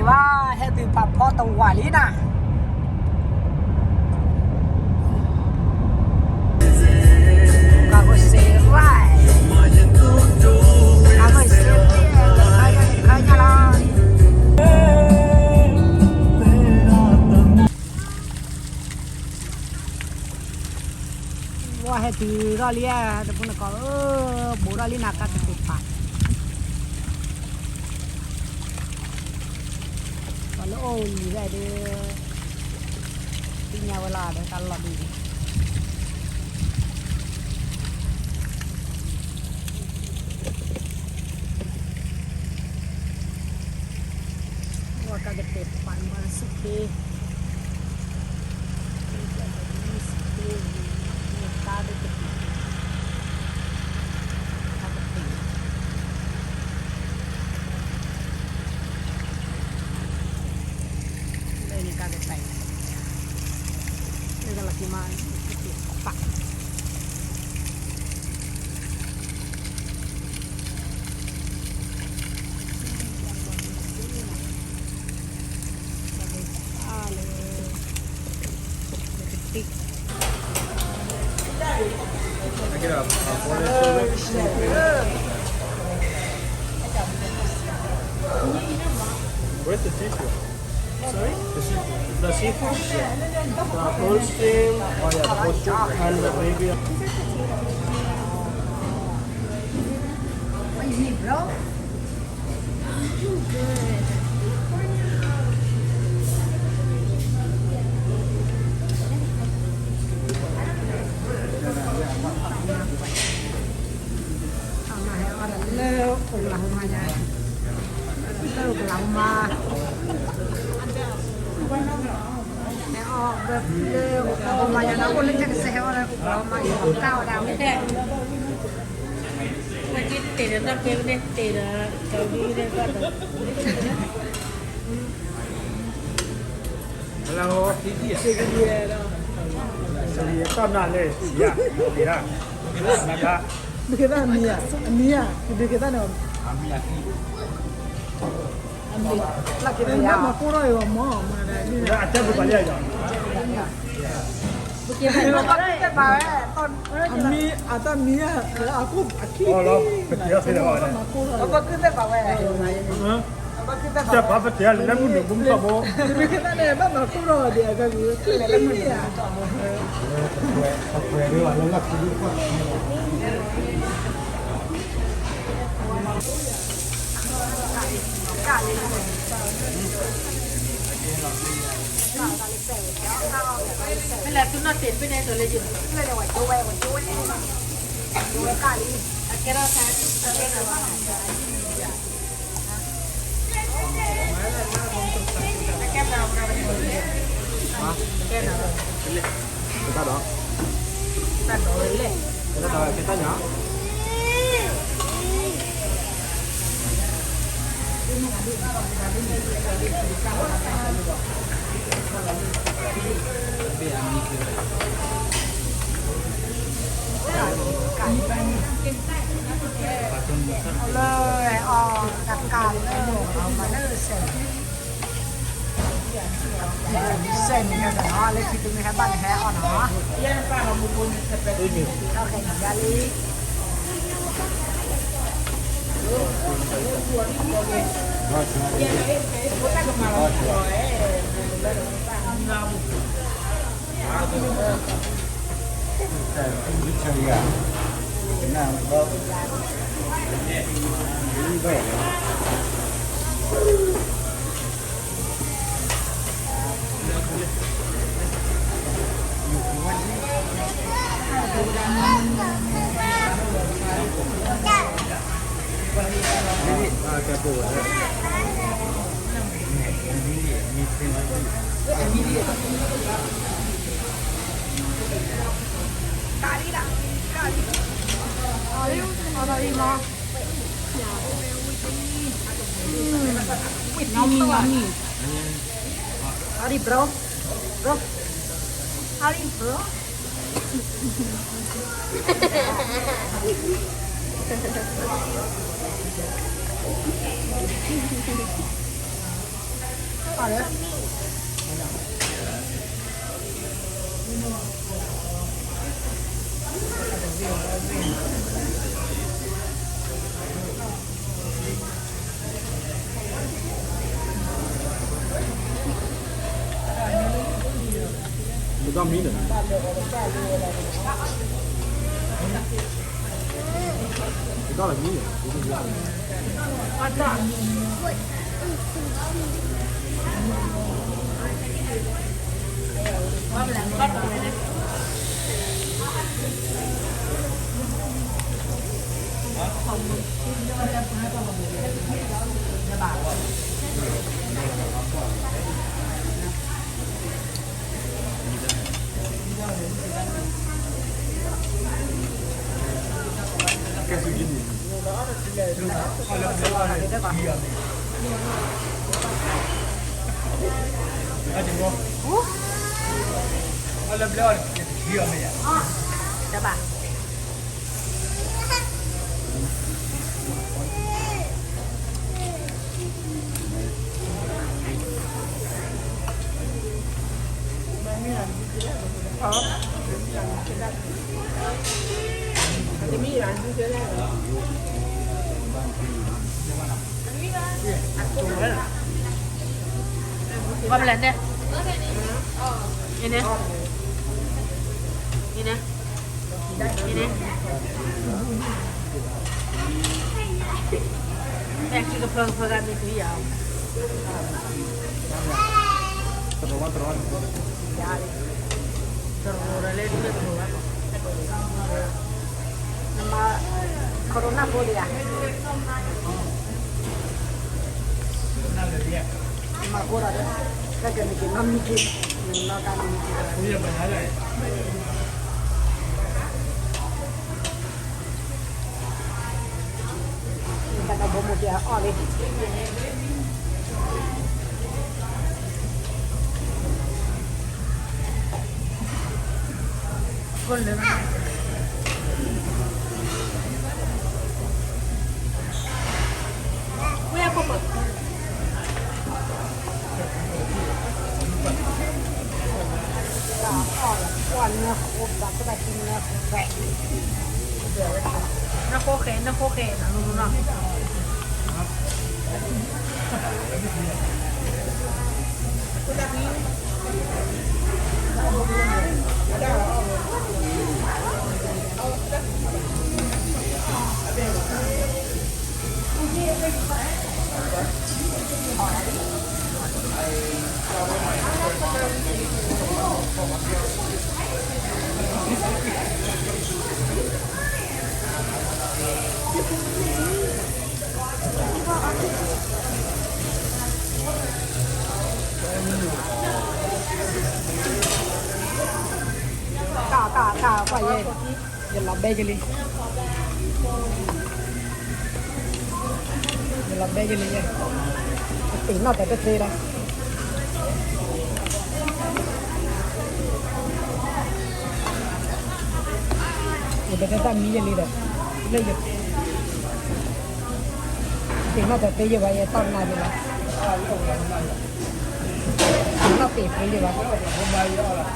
ဘၣ်ဟဲတုၤဖးဖီတဝးလံနၤ, ကစ့ရၢ, ကစ့ရၢ, ခါညါလီၤ. ဝဲဟဲတုၤထီၣ်လံဧါ, တပူၤနကီးဧၢ, ဘူးထီၣ်လံနၤ ကါကတ့ၢ်ပာ်, ပှၤလၢအိၣ်လံၤဝဲဒီး သ့ၣ်ညါဝဲလီၤဒီး တၢ်လီၢ်ဒ်အံၤ ဝဲကါကတ့ၢ်ပာ်မၤစူၢ်က့ၤ, ကါဒိၣ်ကတ့ၢ်, ကါကတ့ၢ်, လၢန့ၣ်ကါကတ့ၢ်, လၢကလီၤက့ၤမၤ ကတ့ၢ်ပာ် Where's the seafood? Sorry? The seafood. The seafood? Yeah. The cold stream and the baby. What you need, bro? Too good. Lơ Oklahoma nha. Lơ Oklahoma. Lơ Oklahoma nha, nó ôn lên chắc sẽ heo Oklahoma, nó cao đào. Hello. Tao nà lê, ya, ya. Nà ka. Bê kê tao mì à? Mì à? Bê kê tao nè. Mì. Lă kê tao mì à? Mì, à, tao mì à. Mì, à, tao mì à. À, cô, à, khi. Ơ, lô, bê kê tao mì à. Hả? တၢ်ပာ်ပတဲလၢမုၢ်နုာ်ဘုံကီၢ်ဘိ လၢသူနီၢ်တ့ၢ်ဖဲန့ၣ် တလဲယုၢ် အကဲထီၣ် ကဲထီၣ်ဒီး ကဲထီၣ်ဒီး ကဲထီၣ်ညါ လၢအီၤကကၢ်လၢ အမၤလၢစဲး စဲးန့ၣ်ကနီၤ လၢခံတမ့ၢ်ဟဲဘၣ်န့ၣ်ဟဲအီၣ်နီၤ ထီၣ်ခဲန့ၣ်ယါလံ Yummy, yummy. Howdy, bro. Bro. Howdy, bro. တၢ်မံဒီး တၢ်မံဒီး ဘၣ်မလဲၣ်န့ၣ်, အံၤန့ၣ်, အံၤန့ၣ်, အံၤန့ၣ်, မ့ၢ်ခံကဖၢကဖၢဂၤမ့ၢ်တုၤယၤ, တရူးဒီးလၢတမ့ၢ်တရူးဘၣ်, နမၤ corona ဖိလံဧါ, မၤဖိဒီး တၢ်ကန့ၣ်က့ၤနီတမံၤက့ၤ, နနီၢ်ကါနမံၤက့ၤ တၢ်ကဘီမုၢ်က့ၤအီၣ်လံ, ကိၣ်လၢ ဝဲၢ်ခိၣ်ပၢၢ် နၢ်ဃိဃဲ, နၢ်ဃိဃဲ, နၢ်ဃိဃဲ, နၢ်ဃိဃဲ, နၢ်ဃိဃဲ. တၢ်တၢ်တၢ်ကွၢ်ယဲ, ယလီၤဘဲယလံ, ယလီၤဘဲယလံယဲ, တပ့ၤနီၣ်တၢ်တသ့လီၤ. ယတၢ်တၢ်မံယလံဒီး, လၢယ ပ့ၤနီၣ်တၢ်သ့ယဲဘၣ် ယတီၢ်နၤယလီၤ, ပ့ၤနီၣ်တၢ်သ့ယဲဘၣ်.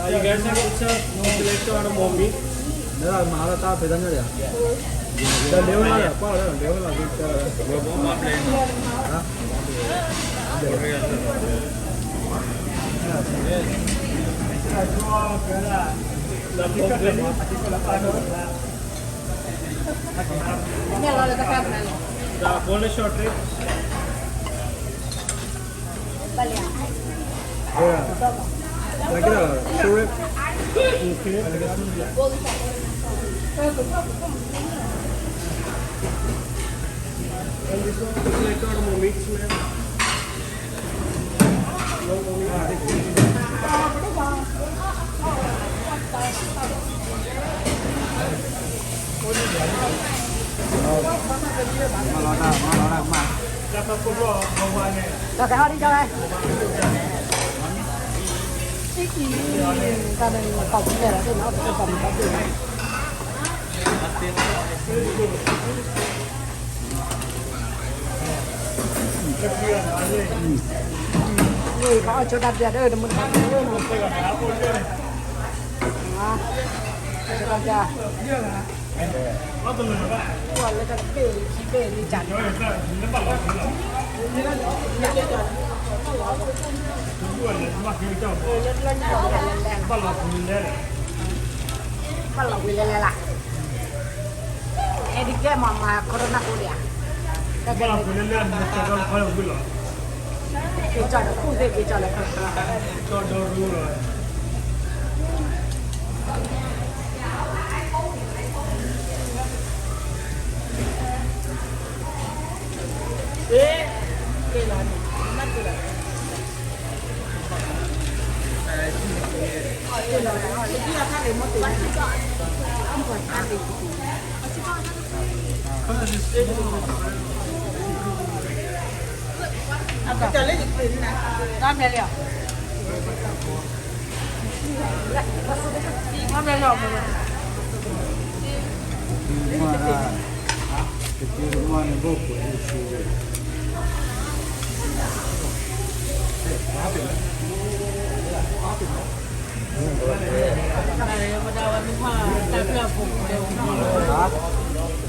You guys have pizza? Selector or more meat? မၤလၢတၢ်ဖဲတၢ်ညါဒီး, ဒီးလဲၤဝဲလီၤဒီး ကွၢ်လီၤဒီး လဲၤဝဲလီၤ The boneless short ribs. Yeah. Like a short rib. Okay. And this one is like a more mix, man. No more mix. What is that? မၤလီၤတၢ် မၤလီၤတၢ်မၤ, တၢ်ကဟီၣ်ဒံးကၠီဝဲ, အံၤအံၤ, တၢ်န့ၣ် တၢ်န့ၣ်ပာ်ပူၤဖျဲးလီၤသ့ၣ်နီၤ တၢ်ပာ်ပူၤဖျဲး, န့ၣ် ပှၤအီၣ်ဆိတၢ်ပျၢ်ဒီး တမုၢ်တခါန့ၣ်, အီၣ်ဆိတၢ်ပျၢ်, ပှၤလၢတၢ်တဘ့ၣ်လံ ခံဘ့ၣ်လံ ကၢ်န့ၣ်, ဘၣ်လီၤဝံၤလဲၤလဲၤလၢ်, အဲဒ်ကဲမၤမၤ corona အိၣ်ဒံးဧါ, ဘၣ်လီၤဝံၤလဲၤလဲၣ် မ့ၢ်ကၠီဒီးလၢခီလီၤဝံၤလီၤ, ကၠီဒီးခူၣ်သ့ၣ် ကၠီလၢခီ, ကၠီဒီးရူလီၤ.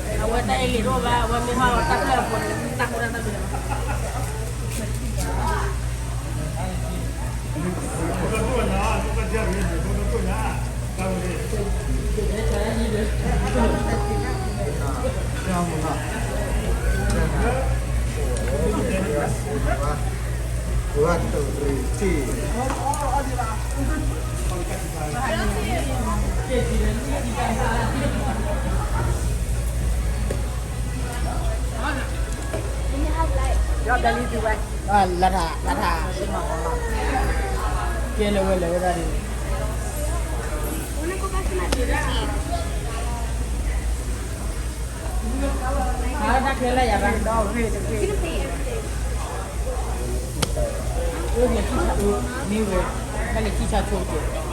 အဝဲတၢ်အ့ၣ်လိာ်တအိၣ်ဘၣ် အဝဲမ့ၢ်ဟီၣ်တၢ်ဖျၢၣ်အဖိန့ၣ် တၢ်ဃိတၢ်တၢ်မံၤ လၢထး လၢထး ကဲလၢဝဲလဲၤဝဲဒၣ်ဒ် အတၢ်ခဲလၢာ်ယၤဘၣ်, အိၣ်န့ၣ် မ့ၢ်ဝဲ, တၢ်လဲၤထံၣ်ဆါဆိကဲး.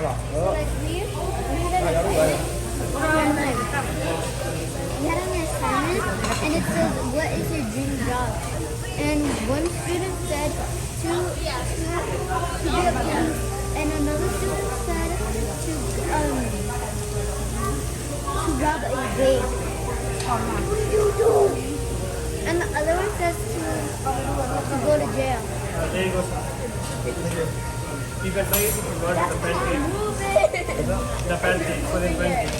So, like, we, we had an assignment, we had an assignment, and it says, "What is your dream job?" And one student said to, to, to be a police, and another student said to, um, to rob a bank. What do you do? And the other one says to, to go to jail. You can try it if you want the pancake. The pancake, Korean pancake.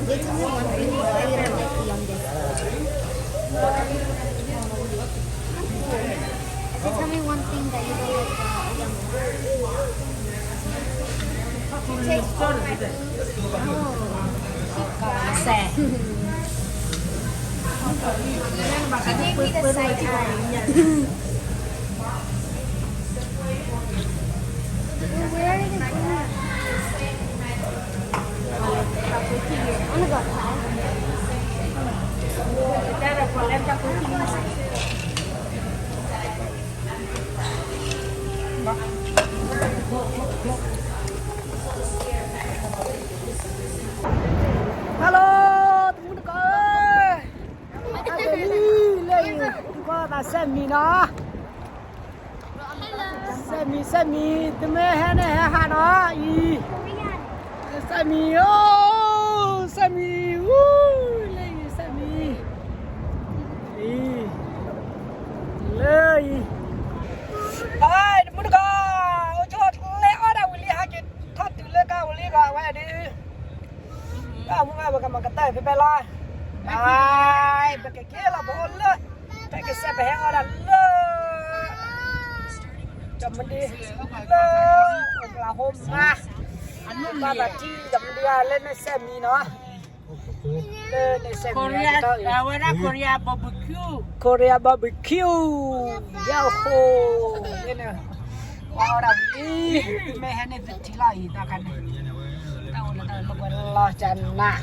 They tell me one thing that I don't like the youngest. They tell me one thing that you don't like the youngest. You take all my food. Oh, she got it. She gave me the side eye. Where are you going? I'm gonna go outside. Hello, တမုၢ်တကိးဧၢ, အဝဲလံလၢအံၤ ကွၢ်သးစဲမံၤနီၤ. စဲမံၤ စဲမံၤ တမ့ၢ်ဟဲန့ၣ်ဟဲဟးနီၤအံၤ, စဲမံၤဧၢ, စဲမံၤ ဝူလၢအံၤ စဲမံၤ, အံၤ လၢအံၤ, ဟဲ တမုၢ်တကိး, အိၣ်ဆိၣ်ကျဲအီၣ်ဒၣ်ဝံၤလံ ဟဲက့ၤထီၣ်တုၤလၢကါဝံၤလံဒီး အဝဲဒုး တၢ်မူငါဝဲကမၤကတၢၢ်ဖဲဖဲလီၤ, ပကက့ၤလီၤ ပအိၣ်လၢ ပကစဲးပဟဲအီၣ်ဒၣ်လၢ ကမဒံ လၢ Oklahoma, ဘၣ်ဘၣ်ထံ ကမဒံ လၢန့ၣ်စဲမံၤနီၤ, လၢန့ၣ်စဲမံၤ Korea barbecue, Korea barbecue, ယဲၢ်ဃိ လၢန့ၣ် အီၣ်ဒၣ်ဝံၤလံ, မ့ၢ်ဟဲန့ၣ်သထံလီၤအံၤ တၢ်ခါန့ၣ် တၢ်အိၣ်လၢတၢ်လၢပှဲၤလီၤကနၣ်,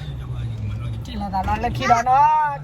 က့ၤလီၤသးလီၤလၢခံဒီးနီၤ,